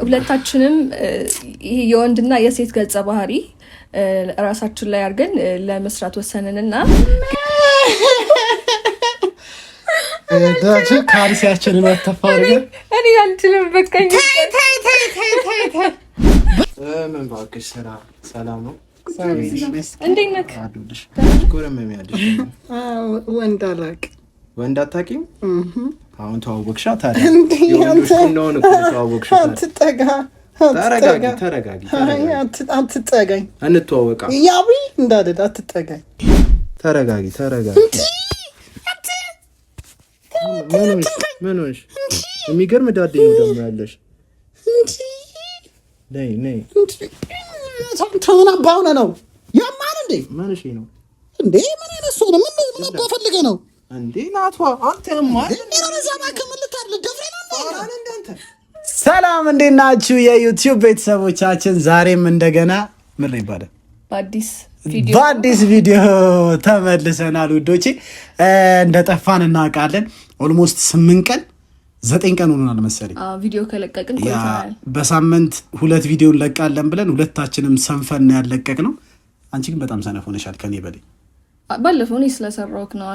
ሁለታችንም ይሄ የወንድና የሴት ገጸ ባህሪ ራሳችን ላይ አድርገን ለመስራት ወሰንንና ካልሲያችንን ወተፋ አድርገን እኔ አልችልም። በቃኝ። ምን እባክሽ፣ ስራ ሰላም ነው። እንዴት ነህ? ወንድ አላውቅም። ወንድ አታውቂም? አሁን ተዋወቅሻ። ታዲያ አትጠጋ፣ ተረጋጊ፣ ተረጋጊ፣ አትጠጋኝ። እንተዋወቃ ያቢ እንዳልል አትጠጋኝ። ተረጋጊ፣ ተረጋጊ። ምን ሆንሽ? የሚገርም ዳዴ ነው ደግሞ ያለሽ። ነይ ነይ። ምን አባ ሆነህ ነው? ያማል እንዴ? ምን እሺ ነው እንዴ? ምን አይነት ሰው ነው? ምን አባ ፈልገህ ነው እንዴ? ናቷ አንተማ ሰላም እንዴት ናችሁ? የዩቲዩብ ቤተሰቦቻችን ዛሬም እንደገና ምን ይባላል በአዲስ ቪዲዮ ተመልሰናል ውዶቼ። እንደጠፋን እናውቃለን። Almost 8 ቀን 9 ቀን ሆኖናል መሰለኝ ቪዲዮ ከለቀቅን ቆይተናል። በሳምንት ሁለት ቪዲዮ እንለቃለን ብለን ሁለታችንም ሰንፈን ያለቀቅ ነው። አንቺ ግን በጣም ሰነፍ ሆነሻል ከኔ በላይ። ባለፈው እኔ ስለሰራሁት ነው።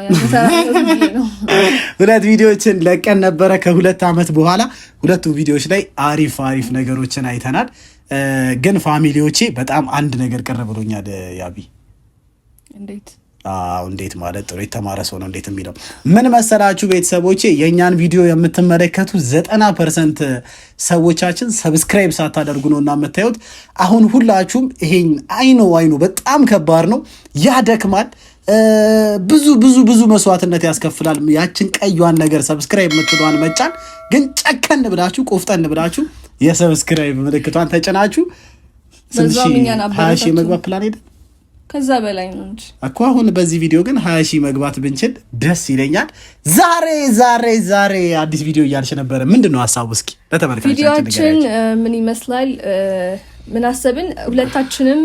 ሁለት ቪዲዮዎችን ለቀን ነበረ ከ2 ዓመት በኋላ። ሁለቱ ቪዲዮዎች ላይ አሪፍ አሪፍ ነገሮችን አይተናል። ግን family ዎቼ በጣም አንድ ነገር ቅር ብሎኛል። ያቢ እንዴት? አዎ እንዴት ማለት ጥሩ የተማረ ሰው ነው እንዴት የሚለው ምን መሰላችሁ ቤተሰቦቼ፣ የእኛን ቪዲዮ የምትመለከቱ 90% ሰዎቻችን subscribe ሳታደርጉ ነው እና የምታዩት። አሁን ሁላችሁም ይሄን አይኖ አይኖ በጣም ከባድ ነው፣ ያደክማል፣ ብዙ ብዙ ብዙ መስዋዕትነት ያስከፍላል። ያችን ቀዩን ነገር subscribe የምትለዋን መጫን ግን ጨከን ብላችሁ ቆፍጠን ብላችሁ የ subscribe ምልክቷን ተጭናችሁ 20,000 መግባት ፕላን ሄደ ከዛ በላይ ነው እንጂ እኮ አሁን በዚህ ቪዲዮ ግን 20,000 መግባት ብንችል ደስ ይለኛል። ዛሬ ዛሬ ዛሬ አዲስ ቪዲዮ እያልሽ ነበረ። ምንድን ነው ሀሳቡ? እስኪ ለተመልካቾቻችን ቪዲዮአችን ምን ይመስላል? ምን አሰብን? ሁለታችንም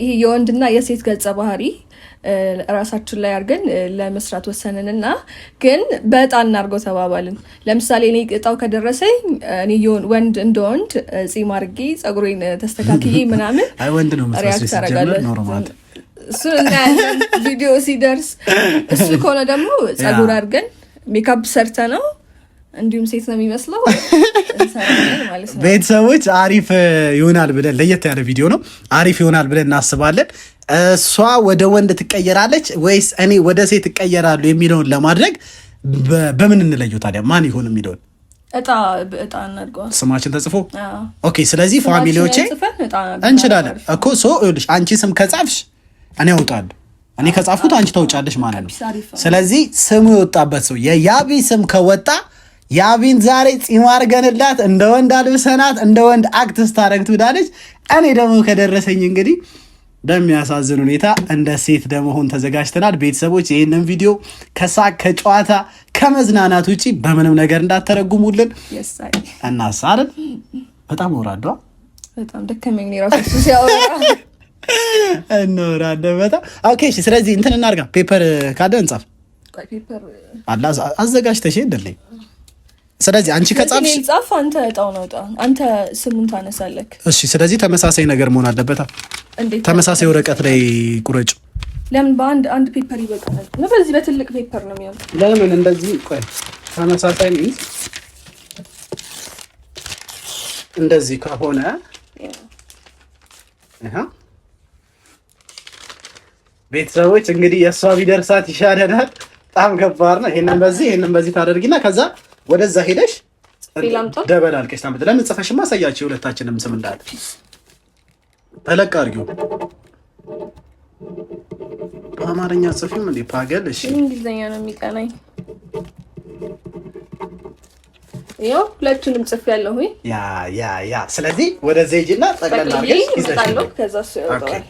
ይሄ የወንድና የሴት ገጸ ባህሪ ራሳችን ላይ አድርገን ለመስራት ወሰንንና ግን በእጣ እናድርገው ተባባልን። ለምሳሌ እኔ እጣው ከደረሰኝ እኔ ወንድ እንደ ወንድ ጺም አድርጌ ጸጉሬን ተስተካክዬ ምናምን አይ ወንድ ነው react አደርጋለሁ። እሱን እናያለን ቪዲዮ ሲደርስ። እሱ ከሆነ ደግሞ ጸጉር አድርገን ሜካፕ ሰርተ ነው እንዲሁም ሴት ነው የሚመስለው ማለት ነው። ቤተሰቦች አሪፍ ይሆናል ብለን ለየት ያለ ቪዲዮ ነው። አሪፍ ይሆናል ብለን እናስባለን። እሷ ወደ ወንድ ትቀየራለች ወይስ እኔ ወደ ሴት ትቀየራሉ የሚለውን ለማድረግ በምን እንለየው ታዲያ? ማን ይሆን የሚለውን እጣ እጣ እናድርገዋል። ስማችን ተጽፎ okay። ስለዚህ family ዎቼ እንችላለን እኮ so ይኸውልሽ፣ አንቺ ስም ከጻፍሽ እኔ አውጣለሁ፣ እኔ ከጻፍኩት አንቺ ታውጫለሽ ማለት ነው። ስለዚህ ስሙ የወጣበት ሰው የያቢ ስም ከወጣ ያቢን ዛሬ ጺም አድርገንላት እንደ ወንድ አልብሰናት እንደ ወንድ act ስታረግ ትውላለች። እኔ ደግሞ ከደረሰኝ እንግዲህ በሚያሳዝን ሁኔታ እንደ ሴት ለመሆን ተዘጋጅተናል። ቤተሰቦች ይህንን ቪዲዮ ከሳቅ ከጨዋታ ከመዝናናት ውጭ በምንም ነገር እንዳተረጉሙልን እናሳርን። በጣም ወራዷ በጣም ደከመኝ ራሱ ሲያወራ እንወራለን በጣም okay። እሺ፣ ስለዚህ እንትን እናድርጋ። Paper ካለ እንጻፍ አላ አዘጋጅተሽ እንደለኝ። ስለዚህ አንቺ ከጻፍሽ ጻፍ፣ አንተ እጣውን አውጣ፣ አንተ ስሙን ታነሳለህ። እሺ፣ ስለዚህ ተመሳሳይ ነገር መሆን አለበት። ተመሳሳይ ወረቀት ላይ ቁረጭ። ለምን በአንድ አንድ paper ይበቃል? ነው በዚህ በትልቅ paper ነው የሚሆነው። ለምን እንደዚህ? ቆይ ተመሳሳይ means እንደዚህ ከሆነ ቤተሰቦች እንግዲህ የእሷ ቢደርሳት ይሻለናል። በጣም ከባድ ነው። ይሄንን በዚህ ይሄንን በዚህ ታደርጊና ከዛ ወደዛ ሄደሽ ደበል አልቀሽ ታመጥ። ለምን ጽፈሽማ አሳያቸው የሁለታችንም ስም እንዳለ ተለቅ አድርጊው። በአማርኛ ጽፊም እንዴ ፓገል። እሺ እንግሊዝኛ ነው የሚቀናኝ። ያው ሁለቱንም ጽፍ ያለሁኝ Yeah yeah yeah። ስለዚህ ወደዛ ሂጂና ጠቅለል አድርገሽ ይዘሽ ከዛ እሱ ያወጣዋል።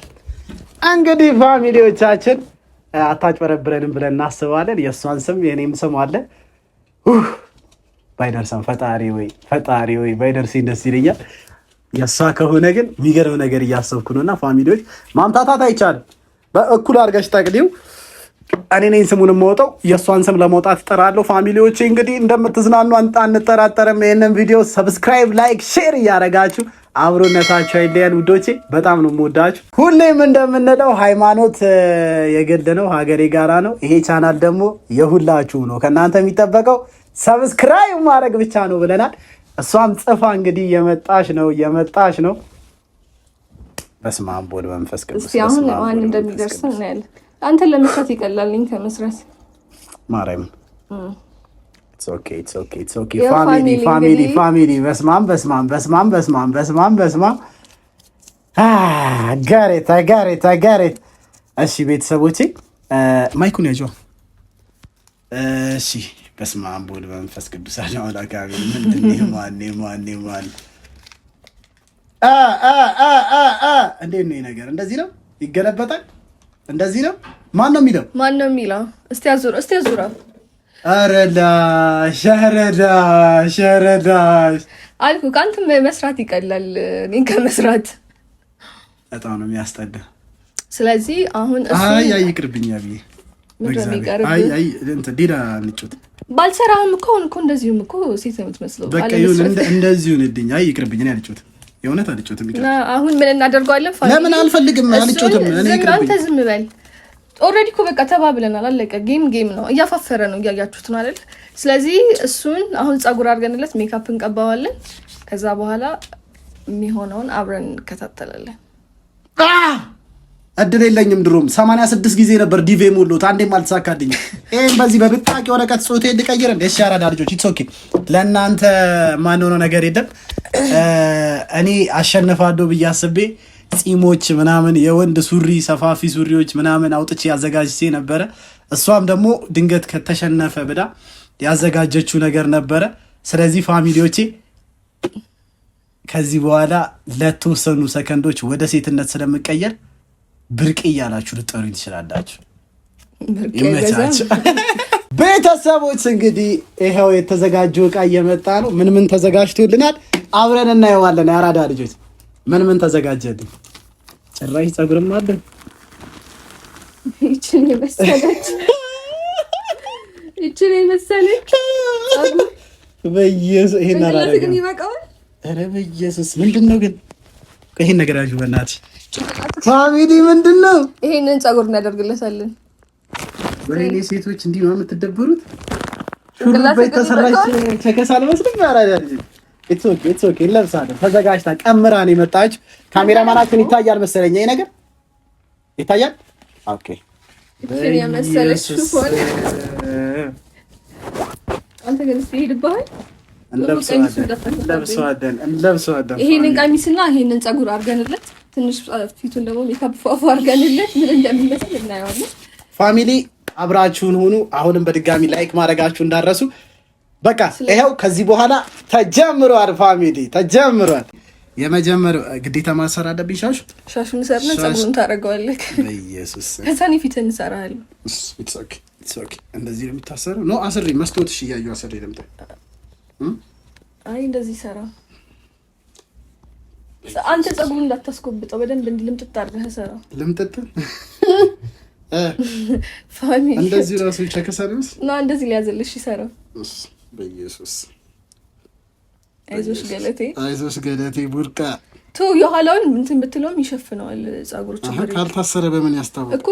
እንግዲህ family ዎቻችን አታጭበረብረንም ብለን እናስባለን። የእሷን ስም የእኔም ስም አለ። ባይደርሰን ፈጣሪ ወይ ፈጣሪ ወይ ባይደርሰኝ ደስ ይለኛል። የእሷ ከሆነ ግን የሚገርም ነገር እያሰብኩ ነው። እና family ዎች ማምታታት አይቻልም። በእኩል አድርገሽ ጠቅሊው። እኔ ነኝ ስሙን የማወጣው። የእሷን ስም ለመውጣት እጠራለሁ። Family ዎቼ እንግዲህ እንደምትዝናኑ አንጠራጠርም። ይህንን ቪዲዮ subscribe፣ like፣ share እያደረጋችሁ አብሮነታችሁ አይለየን ውዶቼ። በጣም ነው የምወዳችሁ። ሁሌም እንደምንለው ሃይማኖት የግል ነው፣ ሀገር የጋራ ነው። ይሄ ቻናል ደግሞ የሁላችሁ ነው። ከእናንተ የሚጠበቀው subscribe ማድረግ ብቻ ነው ብለናል። እሷም ጽፋ እንግዲህ እየመጣሽ ነው እየመጣሽ ነው። በስመ አብ ወወልድ ወመንፈስ ቅዱስ። እስቲ አሁን ማን እንደሚደርስ እናያለን። አንተን ለመስራት ይቀላል እኔን ከመስራት። ማርያምን family family family በስመ አብ በስመ አብ በስመ አብ በስመ አብ በስመ አብ በስመ አብ ጋሬት ጋሬት ጋሬት። እሺ ቤተሰቦቼ mic ኡን ያዥዋ። እሺ በስመ አብ ወወልድ ወመንፈስ ቅዱስ አሐዱ አምላክ አሜን። ምንድን ነው? ማን ማን ማን? እንዴት ነው ነገር? እንደዚህ ነው ይገለበጣል። እንደዚህ ነው። ማን ነው የሚለው? ማን ነው የሚለው? እስቲ አዙር፣ እስቲ አዙር። ኧረ ዳሽ፣ ኧረ ዳሽ፣ ኧረ ዳሽ አልኩህ። ከአንተም መስራት ይቀላል እኔን ከመስራት። በጣም ነው የሚያስጠላ። ስለዚህ አሁን አይ አይ ይቅርብኝ አብዬ፣ አይ አይ እንትን ሌላ እንጫወት። ባልሰራህም እኮ አሁን እኮ እንደዚሁም እኮ ሴት ነው የምትመስለው። በቃ ይሁን፣ እንደዚሁ ይሁንልኝ። አይ ይቅርብኝ፣ እኔ አልጫወትም። የእውነት አልጫወትም። አሁን ምን እናደርገዋለን? ለምን አልፈልግም፣ አልጫወትም። እኔ ይቅርብኝ። አንተ ዝም በል። Already እኮ በቃ ተባብለናል፣ አለቀ። Game game ነው። እያፋፈረ ነው፣ እያያችሁት ነው አይደል? ስለዚህ እሱን አሁን ፀጉር አድርገንለት ሜካፕ እንቀባዋለን። ከዛ በኋላ የሚሆነውን አብረን እንከታተላለን። እድል የለኝም። ድሮም 86 ጊዜ ነበር DV ሞሎት አንዴም አልተሳካልኝም። ይሄን በዚህ በብጣቂ ወረቀት ጽሁቴ ልቀይር እንደ እሺ፣ አራዳ ልጆች it's okay። ለእናንተ ማንሆነው ነገር የለም። እኔ አሸንፋለሁ ብዬ አስቤ ጺሞች ምናምን የወንድ ሱሪ ሰፋፊ ሱሪዎች ምናምን አውጥቼ አዘጋጅቼ ነበረ። እሷም ደግሞ ድንገት ከተሸነፈ ብላ ያዘጋጀችው ነገር ነበረ። ስለዚህ family ዎቼ ከዚህ በኋላ ለተወሰኑ ሰከንዶች ወደ ሴትነት ስለምቀየር ብርቅ እያላችሁ ልጠሩኝ ትችላላችሁ። ይመቻችሁ ቤተሰቦች። እንግዲህ ይኸው የተዘጋጀው እቃ እየመጣ ነው። ምን ምን ተዘጋጅቶልናል? አብረን እናየዋለን። የአራዳ ልጆች ምን ምን ተዘጋጀልን? ጭራሽ ፀጉርም አለ። ይችን የመሰለች ይችን የመሰለች በኢየሱስ ይሄን አላደረግም። ይበቃዋል። ኧረ በኢየሱስ ምንድን ነው ግን ይሄን ነገር ያዥ በእናትሽ family ምንድን ነው? ይሄንን ፀጉር እናደርግለታለን። ወይኔ ሴቶች እንዲህ ነው የምትደብሩት። ሹሩባ የተሰራች ቸከስ አልመስልም። ያራዳ ልጅ it's okay it's okay እንለብሳለን። ተዘጋጅታ ቀምራ ነው የመጣች። ካሜራማናችን ይታያል መሰለኝ፣ ይሄ ነገር ይታያል። Okay እቺን የመሰለች ሽፎን አንተ ግን እስኪ ሄድብሃል። እንለብሰዋለን እንለብሰዋለን። ይሄንን ቀሚስና ይሄንን ፀጉር አድርገንለት ትንሽ ፊቱን ደግሞ ሜካፕ ፏፏ አድርገንለት ምን እንደሚመስል እናየዋለን። Family አብራችሁን ሁኑ። አሁንም በድጋሚ like ማድረጋችሁ እንዳረሱ። በቃ ይኸው ከዚህ በኋላ ተጀምሯል። Family ተጀምሯል። የመጀመሪያው ግዴታ ማሰር አለብኝ። ሻሹ ሻሹን ሰርነ ፀጉሩን ታደርገዋለህ። በኢየሱስ ከዛ እኔ ፊትህን እሰራለሁ። እንደዚህ ነው የሚታሰረው። No አስሬ መስታወትሽ እያየሁ አስሬ ልምጣ። አይ እንደዚህ ሰራ። አንተ ፀጉሩን እንዳታስጎብጠው በደንብ እንዲህ ልምጥጥ አድርገህ ሰራው። ልምጥጥ Family እንደዚህ ራሱ ይቸከሳል። ና እንደዚህ ሊያዝልሽ ይሰራው። በኢየሱስ አይዞሽ ገለቴ፣ አይዞሽ ገለቴ ቡርቃ ቱ የኋላውን እንትን ብትለውም ይሸፍነዋል። ፀጉሩ ችግር ካልታሰረ በምን ያስታውቅ እኮ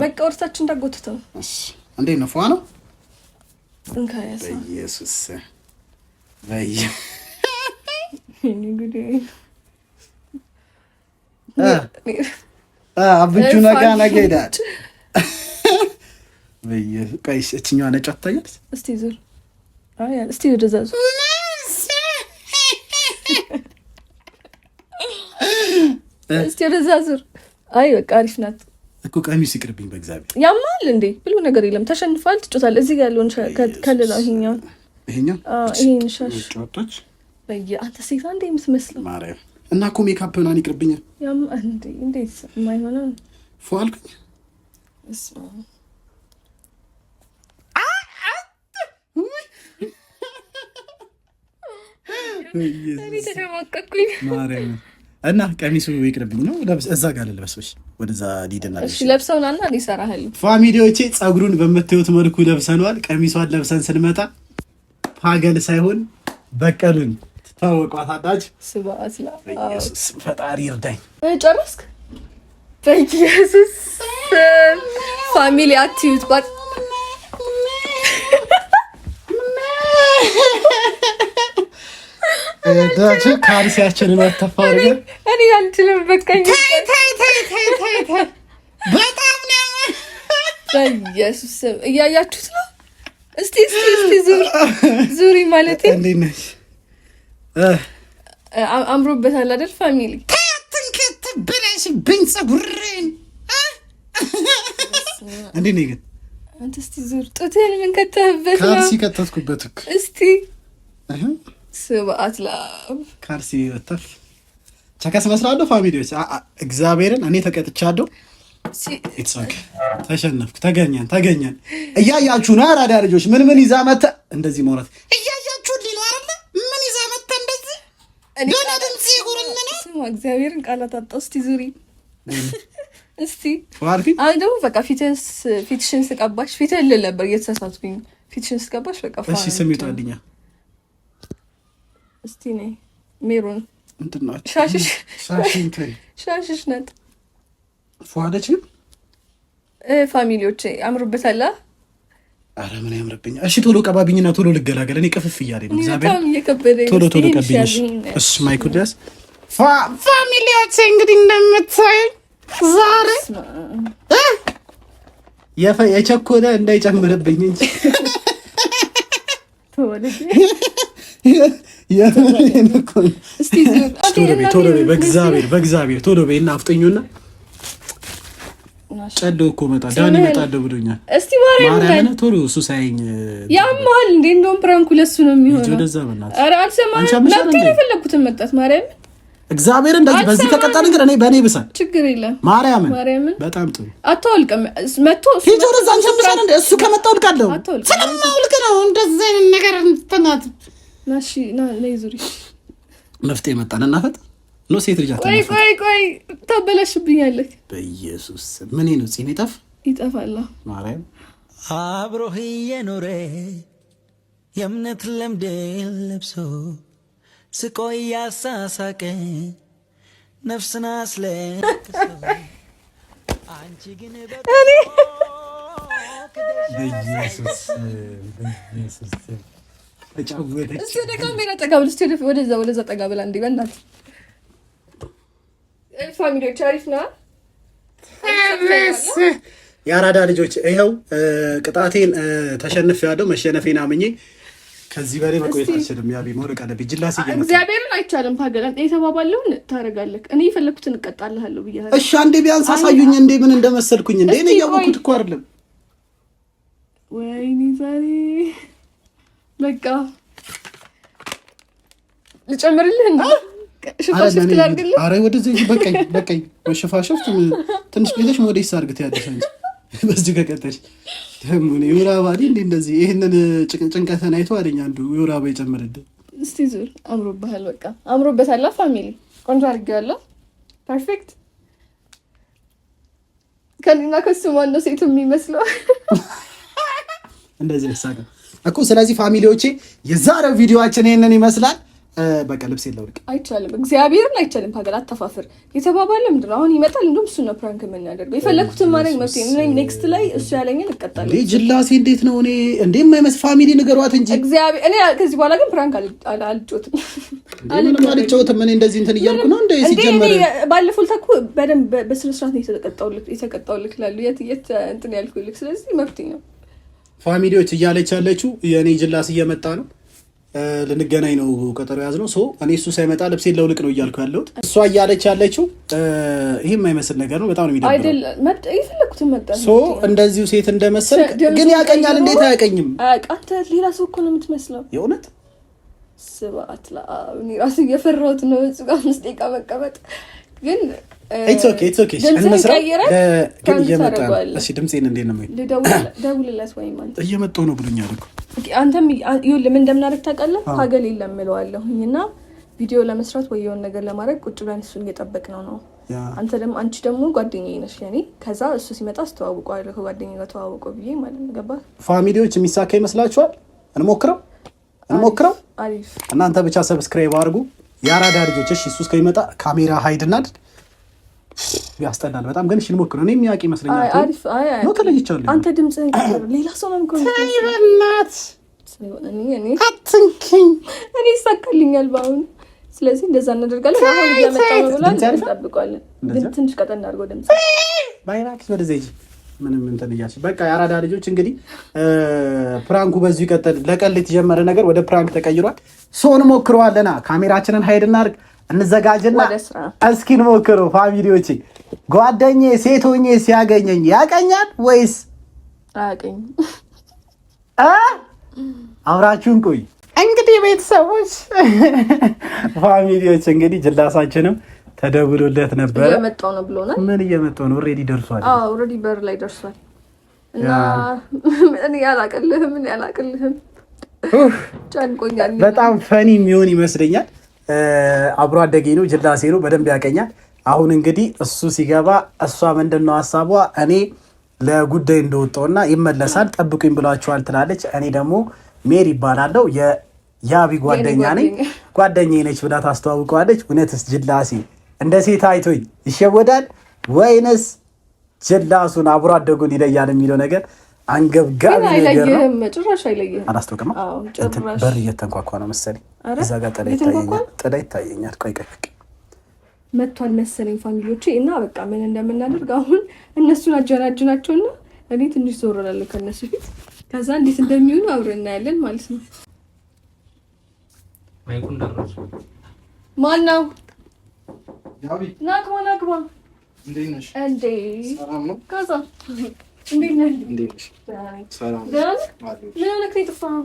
በቃ ወርታችን እንዳጎትተው። እንዴት ነው? ፏ ነው። እንካ ያሳ በኢየሱስ አብቹ ነጋ ነገ ሄዳል። ቆይ እችኛዋ ነጯ ትታያለች። እስቲ ዙር፣ እስቲ ወደዛ ዙር። እስቲ ወደዛ ዙር። አይ በቃ አሪፍ ናት እኮ ቀሚስ ይቅርብኝ በእግዚአብሔር። ያማል እንዴ ብሎ ነገር የለም። ተሸንፏል። ትጮታለህ። እዚህ ጋር ያለውን ከልላው ይሄኛውን ይሄኛው ይሄን ሻሽ ወጣች። አንተ ሴት አንዴ የምትመስለው ማርያም እና እኮ ሜካፕ ምናምን ይቅርብኛል። ያም እንዴ እንዴት የማይሆነው ፎ አልኩኝ። እኔ ተሸማቀቅኩኝ። ማርያም እና ቀሚሱ ይቅርብኝ ነው እዛ ጋር ልልበስ። ወደዛ ሊድና እሺ፣ ለብሰውናና እኔ እሰራሃለሁ። Family ዎቼ ፀጉሩን በምታዩት መልኩ ለብሰነዋል። ቀሚሷን ለብሰን ስንመጣ ፓገል ሳይሆን በቀሉን ትታወቋታላችሁ። ስብሐት ኢየሱስ ፈጣሪ ይርዳኝ። ጨረስክ? በኢየሱስ family አትዩት ባት ካልሲያችንን አተፋርገን እኔ አልችልም። በቃኝ። በጣም ነው በኢየሱስ ስም እያያችሁት ነው። እስቲ እስቲ እስቲ ዙሪ ዙሪ ማለት እንዴት ነሽ? አምሮበታል አይደል? Family ትንክት ብለሽብኝ ፀጉሬን እንዴት ነኝ ግን? አንተ እስቲ ዙር። ጡትህን ምን ከተህበት ነው? ካልሲ ከተትኩበት እኮ። እስቲ ስብዓት ለአብ ካልሲ ወተፍ ቸከስ መስላለሁ። Family ዎች እግዚአብሔርን እኔ ተቀጥቻለሁ። It's okay ተሸነፍኩ። ተገኘን ተገኘን። እያያችሁ ነው አራዳ ልጆች። ምን ምን ይዛ መተ እንደዚህ መውራት እያያችሁ ሊሉ አይደለ? ምን ይዛ መተ እንደዚህ ደህና ድምጽ ይጉርንና ስማ፣ እግዚአብሔርን ቃላት አጣሁ። እስቲ ዙሪ እስቲ አሁን ደግሞ በቃ ፊትሽን ስቀባሽ ፊትህን ልል ነበር እየተሳሳትኩኝ። ፊትሽን ስቀባሽ በቃ እሺ፣ ስም ይውጣልኛ። እስቲ ነይ ሜሮን ሻሽሽ ናት። ፏለች ግን Family ዎች አምሮበታል። አረ ምን ያምርብኛል። እሺ ቶሎ ቀባቢኝና ቶሎ ልገላገል። እኔ ቅፍፍ እያለኝ ነው። እግዚአብሔር ቶሎ ቶሎ ቀቢኝ። እሺ ማይኩ ድረስ family ዎች እንግዲህ እንደምታዩ ዛሬ የቸኮለ እንዳይጨምርብኝ እንጂ ቶሎ በይ በእግዚአብሔር በእግዚአብሔር ቶሎ በይ እና አፍጠኙና ጨዶ እኮ መጣ ዳኒ እመጣለሁ ብሎኛል። እስቲ ማርያምን ቶሎ እሱ ሳይኝ ያማል እንዴ! እንደውም prank ኡ ለሱ ነው የሚሆነው። ወደዛ በእናትህ ኧረ አልሰማህም። መብቴን የፈለኩትን መቅጣት ማርያምን እግዚአብሔር እንደዚህ በዚህ ከቀጠልን ግን እኔ በእኔ ይብሳል። ችግር የለም። ማርያምን በጣም ጥሩ አታወልቅም። መጥቶ ሂጅ ወደዛ አንሸምሻል እንደ እሱ ከመጣ ወልቃለሁ። ስለማውልቅ ነው እንደዚህ አይነት ነገር እንትናት ናሺ ና ነይ ዙሪ መፍትሄ መጣን እናፈጥ No ሴት ልጅ ቆይ ቆይ ቆይ ታበላሽብኛለህ። በኢየሱስ ምን ነው ጺም ይጠፍ ይጠፋል። ማርያም አብሮህ እየኖረ የእምነት ለምድ ለብሶ ስቆ እያሳሳቀ ነፍስን አስለቅሶ አንቺ ግን በኢየሱስ በኢየሱስ ተጫወተች። እስቲ ወደ ካሜራ ጠጋ ብል፣ እስቲ ወደዛ ወደዛ ጠጋ ብላ እንዴ በእናትህ family ዎች አሪፍ ነው። የአራዳ ልጆች ይኸው ቅጣቴን ተሸንፍ ያለው መሸነፌን አምኜ ከዚህ በላይ መቆየት አልችልም። ያቢ መውደቅ አለብኝ። ጅላሴ እግዚአብሔርን አይቻልም። ታገላል የተባባለውን ታደርጋለህ። እኔ የፈለግኩትን እቀጣልሃለሁ ብያለሁ። እሺ አንዴ ቢያንስ አሳዩኝ እንዴ ምን እንደመሰልኩኝ። እንዴ እኔ እያወኩት እኮ አይደለም። ወይኔ ዛሬ በቃ ልጨምርልህ እንዴ? ሽፋሽፍት ላድርግልህ? ኧረ ወደዚህ በቃኝ፣ በቃኝ። ሽፋሽፍት ትንሽ ቆይተሽ ሞዴስ አድርግ ትያለሽ አንቺ በዚህ ከቀጠልሽ ደግሞ የወር አበባ እንዴ እንደዚህ ይሄንን ጭንቀትን አይቶ አለኝ አንዱ የወር አበባ ይጨምርልህ። እስቲ ዙር። አምሮብሃል። በቃ አምሮበታል። Family ቆንጆ አድርጌዋለሁ። Perfect። ከእኔና ከሱ ማነው ሴቱ የሚመስለው? እንደዚህ ሳቀ እኮ። ስለዚህ family ዎቼ የዛሬው ቪዲዮአችን ይሄንን ይመስላል። በቃ ልብስ የለውልቅ አይቻልም፣ እግዚአብሔርን አይቻልም። ሀገር አተፋፍር የተባባለ ምንድን ነው አሁን ይመጣል። እንደውም እሱ ነው prank የምናደርገው። የፈለግኩትን ማድረግ መብቴ ነው። Next ላይ እሱ ያለኝን እቀጣለሁ። ጅላሴ እንዴት ነው እኔ እንዴ የማይመስል family ንገሯት እንጂ እግዚአብሔር። እኔ ከዚህ በኋላ ግን prank አልጫወትም፣ ምንም አልጫወትም። እኔ እንደዚህ እንትን እያልኩ ነው እንደ ሲጀመር ባለፈው ልታ እኮ በደንብ በስነ ስርዓት ነው የተቀጣሁልክ እላለሁ። የት የት እንትን ያልኩልክ። ስለዚህ መብቴ ነው። Family ዎች እያለች ያለችው የእኔ ጅላስ እየመጣ ነው ልንገናኝ ነው ቀጠሮ ያዝነው። So እኔ እሱ ሳይመጣ ልብሴን ለውልቅ ነው እያልኩ ያለሁት። እሷ እያለች ያለችው ይሄ የማይመስል ነገር ነው። በጣም ነው የሚደብረው። So እንደዚሁ ሴት እንደመሰል ግን ያቀኛል። እንዴት አያቀኝም? አንተ ሌላ ሰው እኮ ነው የምትመስለው። የእውነት ስብሐት ለአብ። እኔ እራሱ እየፈራሁት ነው እሱ ጋር 5 ደቂቃ መቀመጥ ግን It's okay it's okay። እንስራ ግን እየመጣ ነው። እሺ ድምጼን እንዴት ነው ደውልለት ወይም አንተ እየመጣሁ ነው ብሎኛል እኮ። አንተም ይኸውልህ ምን እንደምናደርግ ታውቃለህ? ሀገል የለም እለዋለሁኝ እና ቪዲዮ ለመስራት ወይ የሆነ ነገር ለማድረግ ቁጭ ብለን እሱን እየጠበቅነው ነው። አንተ ደግሞ አንቺ ደግሞ ጓደኛዬ ነሽ ለኔ። ከዛ እሱ ሲመጣ አስተዋውቀዋለሁ ከጓደኛዬ ጋር ተዋውቀው ብዬ ማለት ነው። ገባህ? Family ዎች የሚሳካ ይመስላችኋል? እንሞክረው እንሞክረው። አሪፍ። እናንተ ብቻ subscribe አድርጉ የአራዳ ልጆች። እሺ እሱ እስከሚመጣ ካሜራ hide እናድርግ። ያስጠላል በጣም ግን፣ እሺ እንሞክረው። እኔ የሚያውቅ ይመስለኛል። አሪፍ። አይ ነው ተለይቻለሁ። አንተ ድምፅህን ሌላ ሰው ነው በእናትህ አትንኪኝ። እኔ ይሳካልኛል በአሁኑ። ስለዚህ እንደዛ እናደርጋለን። አሁን እየመጣ ነው ብሏል፣ እንጠብቀዋለን። ግን ትንሽ ቀጠን እናድርገው ድምፅ ባይናክስ ወደዚያ ሂጂ። ምንም እንትን እያልሽ በቃ የአራዳ ልጆች እንግዲህ prank ኡ በዚሁ ይቀጥል። ለቀልድ የተጀመረ ነገር ወደ prank ተቀይሯል። So እንሞክረዋለና ካሜራችንን hide እናድርግ፣ እንዘጋጅና እስኪ እንሞክረው። Family ዎቼ ጓደኛዬ ሴት ሆኜ ሲያገኘኝ ያቀኛል ወይስ አያቀኝም? አብራችሁን ቆይ። እንግዲህ ቤተሰቦች family ዎች እንግዲህ ጅላሳችንም ተደውሎለት ነበረ። እየመጣሁ ነው ብሎናል። ምን እየመጣሁ ነው? Already ደርሷል። አዎ already በር ላይ ደርሷል። እና እኔ አላቅልህም፣ እኔ አላቅልህም፣ ጨንቆኛል። በጣም funny የሚሆን ይመስለኛል። አብሮ አደጌ ነው፣ ጅላሴ ነው፣ በደንብ ያቀኛል። አሁን እንግዲህ እሱ ሲገባ እሷ ምንድን ነው ሀሳቧ? እኔ ለጉዳይ እንደወጣውና ይመለሳል ጠብቁኝ ብሏቸዋል ትላለች። እኔ ደግሞ ሜሪ ይባላለው የያቢ ጓደኛ ነኝ፣ ጓደኛዬ ነች ብላ ታስተዋውቀዋለች። እውነትስ ጅላሴ እንደ ሴት አይቶኝ ይሸወዳል ወይንስ ጅላሱን አብሮ አደጉን ይለያል የሚለው ነገር አንገብጋቢ ነገር ነው። ጭራሽ አይለይህም። አላስታውቅም። በር እየተንኳኳ ነው መሰለኝ። እዛ ጋር ጥላ ይታየኛል፣ ጥላ ይታየኛል። ቆይ ቆይ መጥቷል መሰለኝ family ዎቼ። እና በቃ ምን እንደምናደርግ አሁን እነሱን አጀናጅናቸውና እኔ ትንሽ ዞር እላለሁ ከእነሱ ፊት። ከዛ እንዴት እንደሚሆኑ አብረን እናያለን ማለት ነው። ማን ነው? ናግባ ናግባ። እንዴ ከዛ እንዴት ነህ? ደህና ነህ? ምን ሆነህ ነው የጠፋኸው?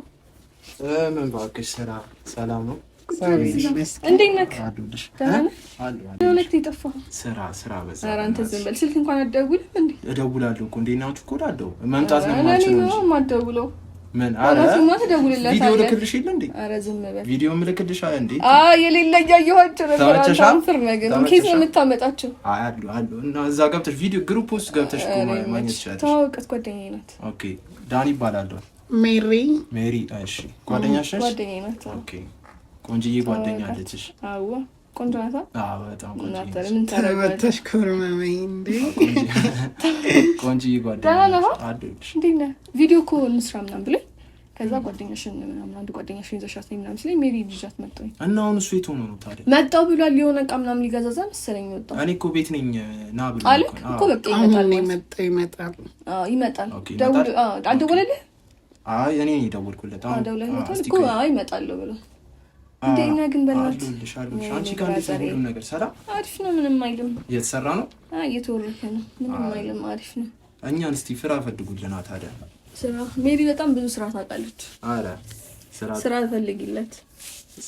ምን እባክሽ፣ ስራ ሰላም ነው። እንዴት ነህ? ደህና ነህ? ምን ሆነህ ነው የጠፋኸው? ስራ ስራ በዛ። ኧረ አንተ ዝም በል። ስልክ እንኳን አትደውልም እንዴ? እደውላለሁ እኮ እንዴት ናችሁ እኮ እላለሁ። መምጣት ነው የማልችለው እንጂ የማትደውለው ምን? ኧረ ትደውልለታለህ። ቪዲዮ ልክልሽ የለ እንዴ? ኧረ ዝም በል። ቪዲዮ ምልክልሽ አለ እንዴ? አይ የሌለ እያየኋቸው ነበር። አንተ አንፍር ነገር ከየት ነው የምታመጣቸው? አይ አሉ አሉ። እና እዛ ገብተሽ ቪዲዮ group ውስጥ ገብተሽ እኮ ማግኘት ትችላለሽ። ተዋወቀት፣ ጓደኛዬ ናት። Okay ዳኒ ይባላለሁ። ሜሪ ሜሪ። እሺ ጓደኛሽ ነሽ? ጓደኛዬ ናት። Okay ቆንጅዬ ጓደኛ አለችሽ? አዎ ቆንጆ ናት። አዎ በጣም ቆንጆ ናት። ተመተሽ ኮርመመኝ እንዴ! ቆንጅዬ ጓደኛ። ደህና ነህ? እንዴት ነህ? ቪዲዮ እኮ እንስራ ምናምን ብለኝ ከዛ ጓደኛሽን ምናምን አንድ ጓደኛሽን ይዘሻት ነይ ምናምን ሲለኝ ሜሪ ይዣት መጣሁኝ። እና አሁን እሱ የት ሆኖ ነው ታዲያ? መጣሁ ብሏል። የሆነ ዕቃ ምናምን ሊገዛዛ መሰለኝ ወጣሁ። እኔ እኮ ቤት ነኝ ና ብሎ አለ እኮ በቃ ይመጣል። ይመጣል ይመጣል። አልደወለልህ? አይ እኔ ነኝ የደወልኩለት። አሁን ደውለህለታል እኮ። አይ እመጣለሁ ብሏል። እንዴ እና ግን በእናትህ አሉልሽ አሉልሽ። አንቺ ጋር እንዴት ነው ሁሉም ነገር ሰላም? አሪፍ ነው፣ ምንም አይልም። እየተሰራ ነው? አይ እየተወረከ ነው፣ ምንም አይልም። አሪፍ ነው። እኛን እስቲ ፍራ ፈልጉልና ታዲያ ስራ ሜሪ በጣም ብዙ ስራ ታውቃለች። አረ ስራ ፈልጊለት።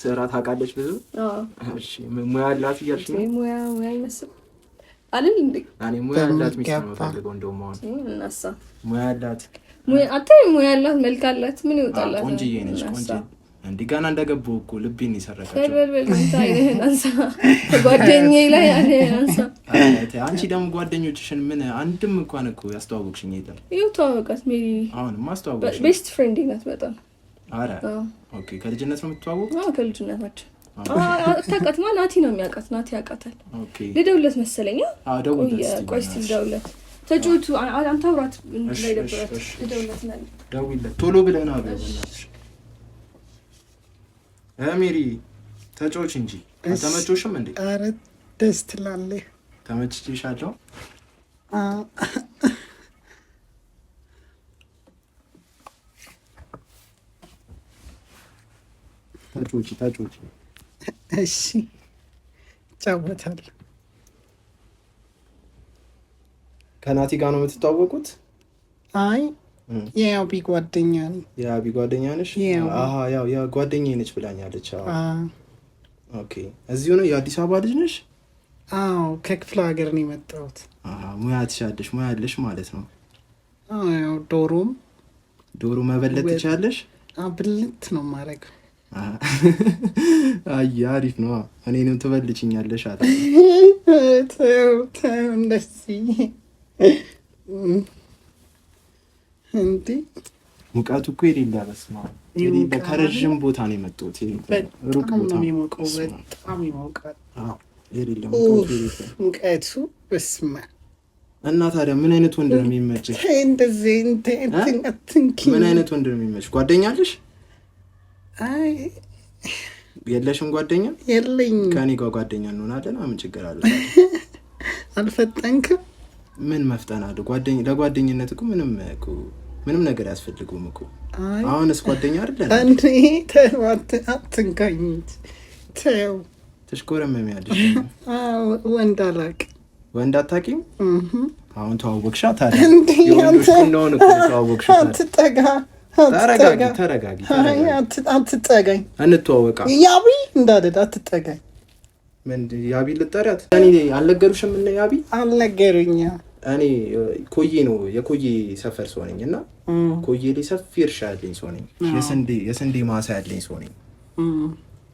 ስራ ታውቃለች ብዙ። እሺ ሙያ አላት እያልሽ ነው? ሙያ ሙያ ይመስል አይደል እንዴ? እኔ ሙያ አላት ሚስት ነው የምፈልገው። እንደውም አሁን እናሳ ሙያ አላት ሙያ አንተ ሙያ አላት መልክ አላት ምን ይወጣላት? ቆንጅዬ ነች። ቆንጆ እንዲ ገና እንደገባሁ እኮ ልቤን የሰረቀችው። በል በል አይንህን አንሳ፣ ጓደኛዬ ላይ አይንህን አንሳ። አንቺ ደግሞ ጓደኞችሽን ምን አንድም እንኳን እኮ ያስተዋወቅሽኝ የለም። ይኸው ተዋወቃት ሜሪ። አሁንማ አስተዋወቅሽኝ። Best friend ናት በጣም። ኧረ okay። ከልጅነት ነው የምትተዋወቁት? አዎ ከልጅነታችን። አታውቃትማ። ናቲ ነው የሚያውቃት። ናቲ ያውቃታል። ልደውልለት መሰለኝ። ቆይ እስኪ ልደውልለት። ተጫወቱ አንተ አውራት እንዳይደብራት። ልደውልለት። ደውይለት ቶሎ ብለህ ና በእናትሽ። ሜሪ ተጫወች እንጂ አልተመቾሽም እንዴ? ኧረ ደስ ትላለህ። ተመችቼሻለሁ? ተጫወቺ ተጫወቺ። እሺ እጫወታለሁ። ከናቲ ጋር ነው የምትተዋወቁት? አይ የያቢ ጓደኛ ነኝ። የአቢ ጓደኛ ነሽ? አሃ ያው ያ ጓደኛዬ ነች ብላኛለች። Okay እዚሁ ነው? የአዲስ አበባ ልጅ ነሽ? አዎ ከክፍለ ሀገር ነው የመጣሁት። አሃ ሙያ ትችያለሽ? ሙያ አለሽ ማለት ነው? አዎ ያው ዶሮም ዶሮ መበለት ትችያለሽ? ብልት ነው የማደርገው። አይ አሪፍ ነው። እኔንም ትበልጭኛለሽ አለ። ተው ተው፣ እንደዚህ እንዴ! ሙቀቱ እኮ የሌለ በስመ አብ የሌለ። ከረዥም ቦታ ነው የመጡት። ሩቅ በጣም ቦታ ነው የሚሞቀው። በጣም ይሞቃል። አዎ፣ የሌለ ሙቀቱ የሌለ። ሙቀቱ በስመ አብ። እና ታዲያ ምን አይነት ወንድ ነው የሚመችሽ? ተይ እንደዚህ አትንኪ። ምን አይነት ወንድ ነው የሚመችሽ? ጓደኛ አለሽ? አይ የለሽም ጓደኛ? የለኝም። ከእኔ ጋር ጓደኛ እንሆናለን። ምን ችግር አለ? አልፈጠንክም? ምን መፍጠን አለ? ጓደኛ ለጓደኝነት እኮ ምንም እኮ ምንም ነገር አያስፈልገውም እኮ። አይ አሁንስ ጓደኛ አይደለን? እንዴ ተው፣ አትንካኝ። ተው። ትሽኮረመሚያለሽ። አዎ፣ ወንድ አላውቅም። ወንድ አታውቂም? አሁን ተዋወቅሻ ታዲያ። እንዴ የወንዶች አንተ ቁናውን እኮ ተዋወቅሽ ታዲያ። አትጠጋ፣ ተረጋጊ፣ አትጠጋ፣ ተረጋጊ፣ አይ ተረጋጊ። አትጠጋኝ። እንተዋወቃ። ያቢ እንዳልል አትጠጋኝ። ምን ያቢ ልጠሪያት? እኔ አልነገሩሽም? እነ ያቢ አልነገሩኝም። እኔ ኮዬ ነው የኮዬ ሰፈር ሰው ነኝ እና ኮዬ ላይ ሰፊ እርሻ ያለኝ ሰው ነኝ። የስንዴ ማሳ ያለኝ ሰው ነኝ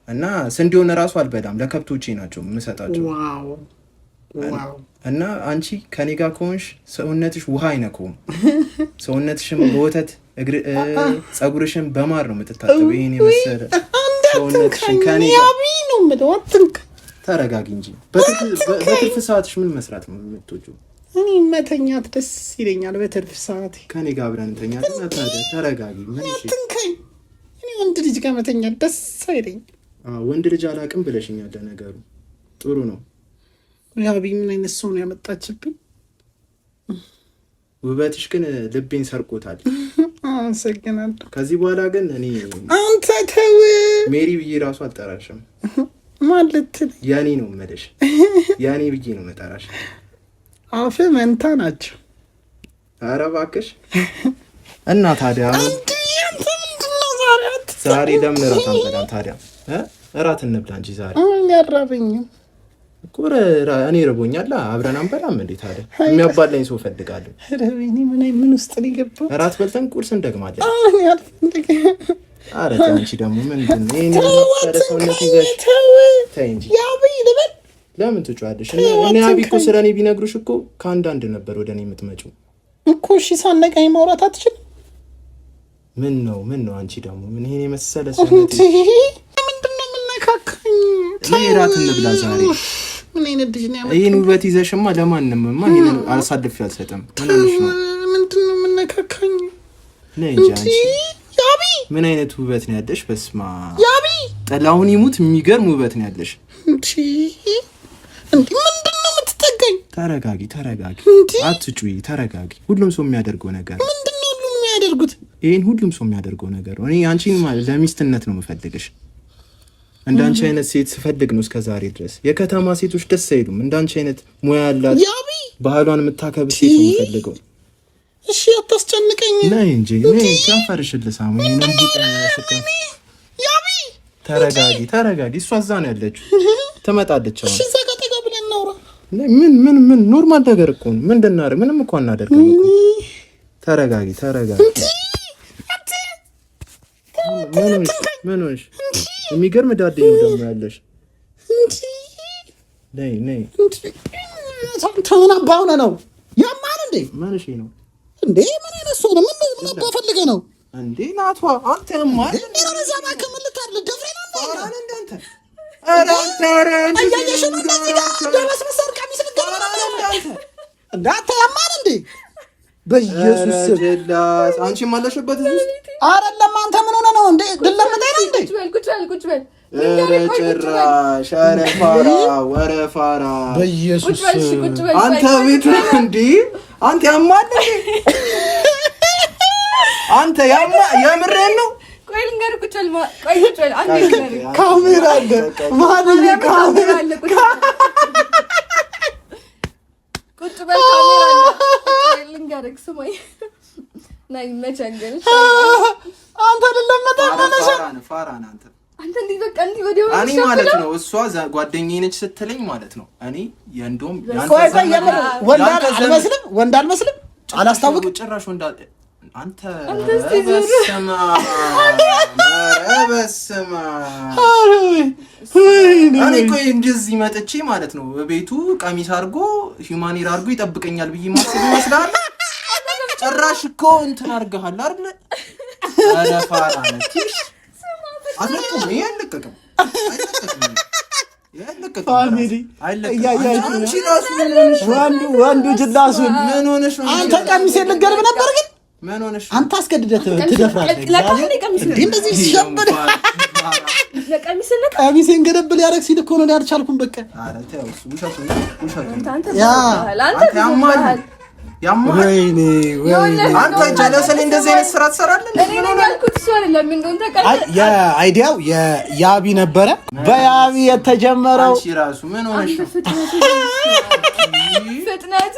እና ስንዴውን እራሱ አልበላም፣ ለከብቶቼ ናቸው የምሰጣቸው። Wow wow! እና አንቺ ከኔ ጋር ከሆንሽ ሰውነትሽ ውሃ አይነካውም። ሰውነትሽም በወተት ጸጉርሽን በማር ነው የምትታጠበው። ይሄን የመሰለ ሰውነትሽን ከኔ ጋር ያቢ ነው የምለው፣ አትንካኝ። ተረጋጊ እንጂ። በትርፍ ሰዓትሽ ምን መስራት ነው የምትወጂው? እኔ መተኛት ደስ ይለኛል በትርፍ ሰዓቴ። ከኔ ጋር አብረን እንተኛለን። ታዲያ ተረጋጊ። ምን እሺ? አትንካኝ። እኔ ወንድ ልጅ ጋር መተኛት ደስ አይለኝም። አዎ፣ ወንድ ልጅ አላውቅም ብለሽኛል። ለነገሩ ጥሩ ነው። ያቢ ምን አይነት ሰው ነው ያመጣችብኝ? ውበትሽ ግን ልቤን ሰርቆታል። አመሰግናለሁ። ከዚህ በኋላ ግን እኔ አንተ ተው። ሜሪ ብዬ ራሱ አልጠራሽም። ማለት ያኔ ነው የምልሽ። ያኔ ብዬ ነው የምጠራሽ። አፍ መንታ ናቸው። ኧረ እባክሽ። እና ታዲያ አንተ ምንድን ነው ዛሬ? ዛሬ ለምን እራት አንበላም ታዲያ? እ? እራት እንብላ እንጂ ዛሬ። አሁን ያራበኝም እኮ እኔ ርቦኛል። አብረን አንበላም እንዴ ታዲያ? የሚያባላኝ ሰው እፈልጋለሁ። ረበኝ። ምን ውስጥ ነው የገባው? እራት በልተን ቁርስ እንደግማለን። አሁን ያልፈልግ። ኧረ ተይ አንቺ ደግሞ ምንድን ነው ይሄን የመሰለ ሰውነት ይዘሽ? ተው። ተይ እንጂ። ያቢ ልበል። ለምን ትጮያለሽ? እነ ያቢ እኮ ስለ እኔ ቢነግሩሽ እኮ ከአንዳንድ ነበር ወደ እኔ የምትመጪው። እኮ። እሺ ሳነቃኝ ማውራት አትችልም? ምን ነው ምን ነው አንቺ ደግሞ ምን ይሄን የመሰለ ሰውነት እንዴ ምንድን ነው የምነካካኝ? እኔ እራት እንብላ ዛሬ። ምን አይነት ልጅ ነው ያመጣው? ይሄን ውበት ይዘሽማ ለማንምማ ይሄንን አሳልፌ አልሰጥም። ምን ሆነሽ ነው? ምንድን ነው የምነካካኝ? ነይ እንጂ አንቺ። ያቢ። ምን አይነት ውበት ነው ያለሽ? በስማ ያቢ። ጥላሁን ይሙት የሚገርም ውበት ነው ያለሽ። እንዴ እንዴ ምንድን ነው የምትጠጋኝ? ተረጋጊ፣ ተረጋጊ፣ እንዴ! አትጩይ፣ ተረጋጊ። ሁሉም ሰው የሚያደርገው ነገር ምንድን ነው ሁሉም የሚያደርጉት? ይሄን ሁሉም ሰው የሚያደርገው ነገር ነው። እኔ አንቺን ማለት ለሚስትነት ነው የምፈልግሽ። እንዳንቺ አይነት ሴት ስፈልግ ነው እስከ ዛሬ ድረስ። የከተማ ሴቶች ደስ አይሉም። እንዳንቺ አይነት ሙያ ያላት ያቢ። ባህሏን የምታከብር ሴት ነው የምፈልገው። እሺ አታስጨንቀኝ። ነይ እንጂ ነይ፣ ከንፈርሽን ልሳም። ይሄንን ቡጥ ስከፍ ያቢ። ተረጋጊ፣ ተረጋጊ። እሷ እዛ ነው ያለችው፣ ትመጣለች አሁን። እሺ እዛ ጋር ጠጋ ብለን እናውራ። ምን ምን ምን normal ነገር እኮ ነው። ምን እንድናደርግ ምንም እኮ አናደርግም እኮ። ተረጋጊ፣ ተረጋጊ። ምን ሆንሽ? ምን ሆንሽ? የሚገርም ዳዴ ነው ደግሞ ያለሽ። ነይ ነይ። ምን አባ ሆነህ ነው? ያማል እንዴ? ምን እሺ ነው እንዴ ምን አይነት ሰው ነው? ምን ምን አባ ፈልገህ ነው? እንዴ ናቷ አንተ ያማል እንዴ ነው እዛ እባክህ ምን ልታደርግ ደፍሬ ነው ኧረ እንደ አንተ ኧረ አንተ ኧረ እንደ እያየሽ ነው እንደዚህ ጋር እንደመስመሰር ቀሚስ ልትገባ ነው እንዴ? አንተ ያማል እንዴ? በኢየሱስ ስም። ጀላስ አንቺም አለሽበት እዚህ ውስጥ። አይደለም አንተ ምን ሆነህ ነው እንዴ? ድለምጠኝ ነው እንዴ? ቁጭ በል ቁጭ በል ቁጭ በል። ኧረ ጭራሽ ኧረ ፋራ ኧረ ፋራ በኢየሱስ ቁጭ በል እሺ፣ ቁጭ በል። አንተ ቤት እንዴ አንተ ያማል እንዴ አንተ ያማ የምሬን ነው። ቆይ ልንገርህ፣ ቁጭ በል ቆይ ቁጭ በል አንዴ ልንገርህ። ካሜራ አለ ማን? ካሜራ አለ፣ ቁጭ በል ቁጭ በል ካሜራ አለ። ቁጭ በል ልንገርህ፣ ስማኝ ና ይመቸን ግን እሺ። አንተ አይደለም መጣ ፋራ ነህ ፋራ ነህ አንተ። አንተ እንዲህ በቃ እንዲህ ወዲያው እኔ ማለት ነው እሷ ጓደኛዬ ነች ስትለኝ ማለት ነው እኔ የእንደውም ያንተ ቆይ ቆይ ዘመድ የምር ወንድ ያንተ ዘመድ አልመስልም፣ ወንድ አልመስልም፣ አላስታውቅም። ጭራሽ ወንድ አንተ በስመ አብ እኔ ቆይ እንደዚህ መጥቼ ማለት ነው በቤቱ ቀሚስ አድርጎ human hair አድርጎ ይጠብቀኛል ብዬ ማስብ ይመስላል። ጭራሽ እኮ እንትን አድርገሃል አይደል? ኧረ ፋራ ነህ። አትለቁም። ይሄ አይለቀቅም፣ family ወንዱ ጅላሱን ምን ሆነሽ ነው? አንተ ቀሚሴን ልትገልብ ነበር ግን ምን ሆነሽ? አንተ አስገድደህ ትደፍራለህ። እንደዚህ ሲሸብድ ቀሚሴን ገደብ ሊያደርግ ሲል እኮ ነው እኔ አልቻልኩም። በቃ ወይኔ አንተ ጀለሰኔ እንደዚህ አይነት ስራ ትሰራለህ? የ idea ው የያቢ ነበረ። በያቢ የተጀመረው ራሱ ምን ሆነሽ ነው? ፍጥነቱ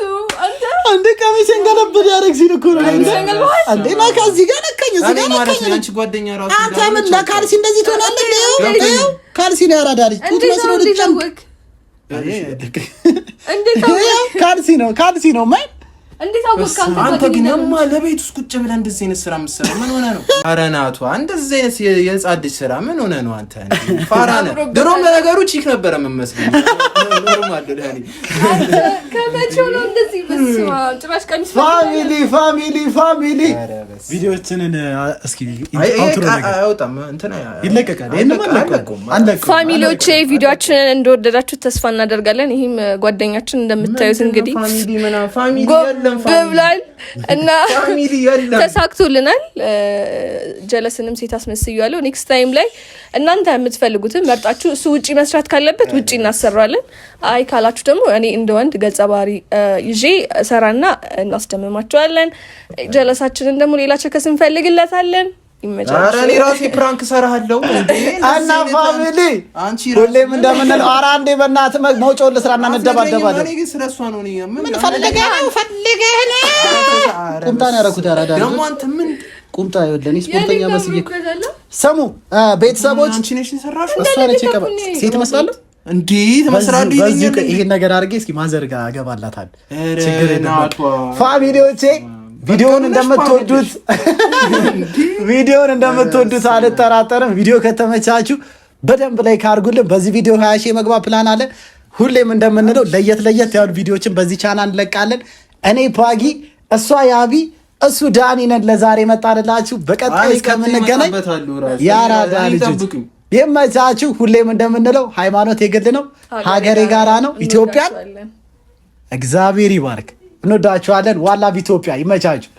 አንድ ቀሚሴን ገለብ ሊያደርግ ሲል እኮ ነው። እንዴ ነካ፣ እዚህ ጋር ነካኝ፣ እዚህ ጋር ነካኝ። አንተ ምን ለካልሲ እንደዚህ ትሆናለህ? ይኸው ካልሲ ነው ያራዳ ልጅ ጡት መስሎ ልጨምቅ። ካልሲ ነው ካልሲ ነው ማን እንዴት አወቅህ አንተ ግን እማ ለቤት ውስጥ ቁጭ ብለህ እንደዚህ አይነት ስራ የምትሰራው ምን ሆነህ ነው? ኧረ ናቷ እንደዚህ አይነት የህፃን ልጅ ስራ ምን ሆነህ ነው አንተ? ፋራ ነህ። ድሮም ለነገሩ chick ነበረ የምመስለኝ። normal ዳኒ። ከመቼው ነው እንደዚህ? በስመ አብ ጭራሽ ቀሚስ family family family ቪዲዮችንን እስኪ outro ነገር አይወጣም እንትን ይለቀቃል። ይሄንም አንለቀውም። family ዎቼ ቪዲዮአችንን እንደወደዳችሁ ተስፋ እናደርጋለን። ይህም ጓደኛችን እንደምታዩት እንግዲህ family ምናምን family የለም ብሏል እና family የለም። ተሳክቶልናል። ጀለስንም ሴት አስመስያለሁ። next time ላይ እናንተ የምትፈልጉትን መርጣችሁ እሱ ውጪ መስራት ካለበት ውጪ እናሰራለን። አይ ካላችሁ ደግሞ እኔ እንደ ወንድ ገጸ ባህሪ ይዤ ሰራና እናስደምማቸዋለን። ጀለሳችንን ደግሞ ሌላ chicks እንፈልግለታለን። ኧረ እኔ ራሴ prank እሰራለሁ እንዴ! እና family አንቺ ሁሌም እንደምንለው ኧረ አንዴ በእናትህ መውጫውን ልስራና እንደባደባለን። እኔ ግን ስለ እሷ ነው እኔ ምን ፈልገህ ነው ፈልገህ ነው? ቁምጣ ነው ያደረኩት። ያራዳ ደግሞ አንተ ምን ቁምጣ ይኸውልህ፣ እኔ ስፖርተኛ መስዬ እኮ ስሙ ቤተሰቦች፣ አንቺ ነሽ የሰራሽው? እሷ ነች የቀባ ሴት እመስላለሁ እንዴ ትመስላለህ? በዚህ ይሄን ነገር አድርጌ እስኪ mother ጋር እገባላታለሁ። ችግር የለም family ዎቼ ቪዲዮውን እንደምትወዱት ቪዲዮውን እንደምትወዱት አልጠራጠርም። ቪዲዮ ከተመቻችሁ በደንብ like አድርጉልን። በዚህ ቪዲዮ 20 ሺህ መግባት ፕላን አለን። ሁሌም እንደምንለው ለየት ለየት ያሉ ቪዲዮዎችን በዚህ ቻናል እንለቃለን። እኔ ፓጊ፣ እሷ ያቢ፣ እሱ ዳኒ ነን። ለዛሬ መጣንላችሁ። በቀጣይ እስከምንገናኝ የአራዳ ልጆች ይመቻችሁ። ሁሌም እንደምንለው ሃይማኖት የግል ነው፣ ሀገር የጋራ ነው። ኢትዮጵያን እግዚአብሔር ይባርክ። እንወዳችኋለን። ዋላ ኢትዮጵያ ይመቻችሁ።